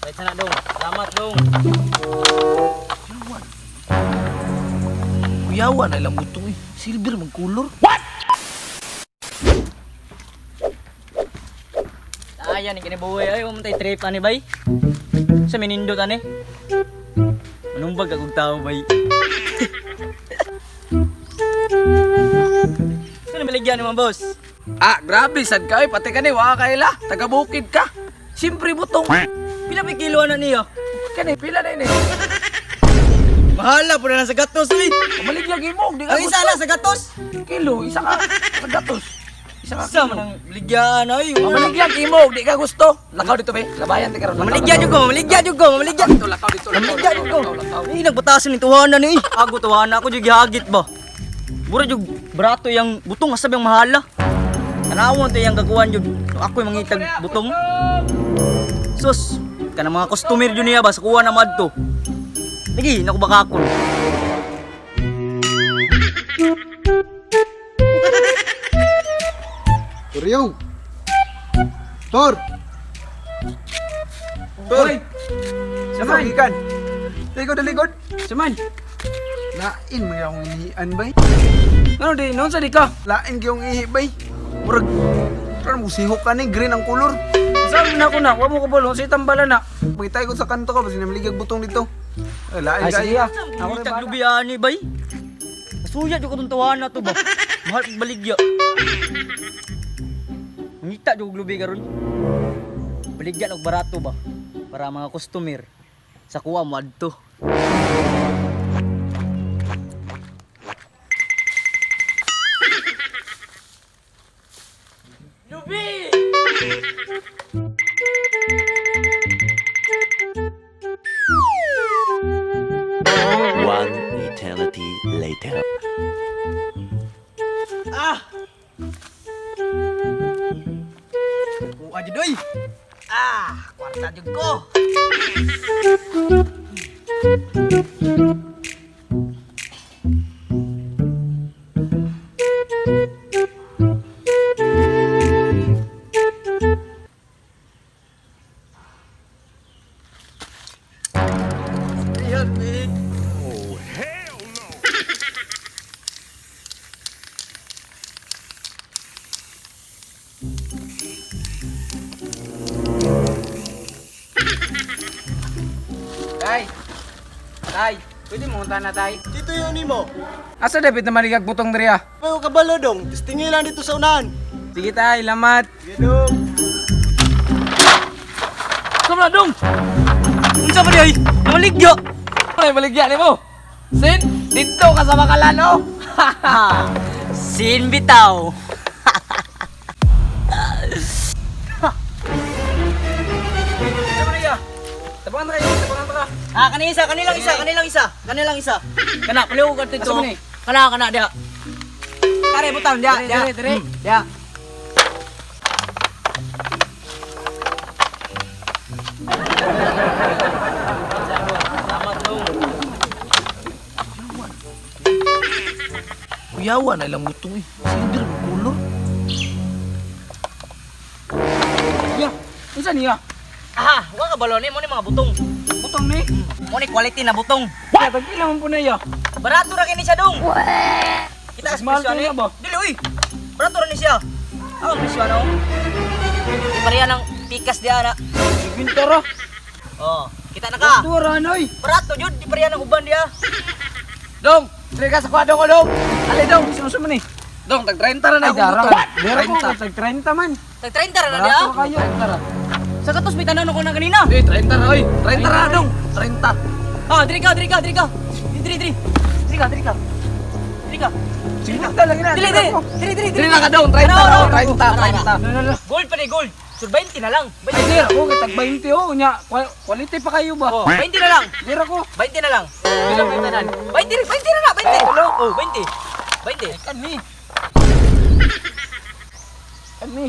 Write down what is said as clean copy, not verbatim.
Pwede na dong. Salamat dong. Kuyawa na lang butong eh. Silver man kulor. Ayan, kinibuhay ay mo tay trip ani bay. Sa minindot ani. Manumbag akong tao bay. Saan na maligyan naman boss? Ah, grabe sad ka eh. Pati ka ni wa kaila. Taga bukid ka. Siyempre butong. Pila pa kilo na niyo? Kani pila na ini. Mahala po na lang sa gatos uy. Maligyag imong di ka Ang isa gusto. na sa gatos. Kilo, isa ka sa gatos. Isa ka Sa kilo. man ang ligyan ay. Mamaligyan imong di ka gusto. Lakaw dito be. Labayan ti karon. Mamaligyan jud ko, mamaligyan jud ko, mamaligyan. Dito lakaw dito. lakaw, Mamaligyan jud ko. lakaw, lakaw. Ay nagbatasan ni tuhanan ni. Ago tuhanan ako jud gihagit ba. Mura jud brato yang butong asa yang mahala. Tanawon to yang gakuan jud. Ako yung mangitag butong. Sus, kana mga customer jud niya ba sa kuha na madto. Lagi naku baka ako. Toryong! Tor! Tor! Saman. Ikan! Likod likod! Saman. Lain mo yung inian bay. Ano di noon sa di ka? Lain yung ihi bay. Murag, murag mo sihok ka ni, green ang kulor. Saan na ako na? Wa mo ko balon sa tambala na. Pagitay ko sa kanto ka, basta namaligag butong dito. Ay, lain Ay sige kayo. ah. Ako rin Mangitag bala. lubi ani bay. Kasuya jud ko tong tuhanan to ba. Mahal pag baligya. Mangita jud og lubi karon. Baligya og barato ba para mga customer sa kuha mo adto. Lubi! One eternity later. Ah! Kuha jud oy. Ah, kwarta jud ko. Ayan, man. Tay. Tay, pwede mo na tay. Dito yun nimo. Asa dapat na maligag butong diri ah? May kabalo dong. Testingi lang dito sa unahan. Sige tay, lamat. Sige dong. Sumla dong. Unsa ba di ay? Namaligya. Ay, maligya nimo. Sin, dito ka sa Makalano. Sin bitaw. Tabangan kayo, tabangan ka. Ah, kani isa, kanilang isa, kanilang isa, kanilang isa. Kana, paliw ka dito. Asa man eh? Kana, kana diha. Kare butang diha, Dire, diha. dire, dire. Diha. Salamat dong. Kuyawa na lang butong eh. Silver man kulor. Ya, unsa niya? Ah, wa ka balon mo ni mga butong. Butong ni. Mo ni quality na butong. Ya, tag pila man po na iya. Barato ra kini siya dong. Kita Mas mahal presyo kaya ani. ba? Dili uy. Barato ra ni siya. Ang presyo ano? Di pareha ng pikas diha na. 50 ra. Oh, kita na ka. Tura noy. Barato jud, di pareha ng uban diha. Dong, diri ka sa kwadro ko dong. Ali dong, sino man ni? Dong, tag 30 ra na Ay, dara. Dara Dara ko, tag 30 man. Tag 30 ra na diha. Barato kayo. 30 ra. Sa katos may tanan ko na kanina. Eh, 30 ra oy. 30 ra dong. 30. Ah, diri ka, diri ka, diri ka. Diri, diri. Diri ka, diri ka. Diri ka. 50 lang na. Dili, dili. Diri, diri, Diri na ka dong, 30 Ano, ra, ano, 30, ano, 30. Gold pa ni gold. Sur 20 na lang. Ay, dira ko, tag 20 oh. Nya, quality pa kayo ba? Oh, 20 na lang. Dira ko. 20 na lang. Pila may tanan? 20, 20 na na, 20. Oh, 20. 20. Kani. Kani.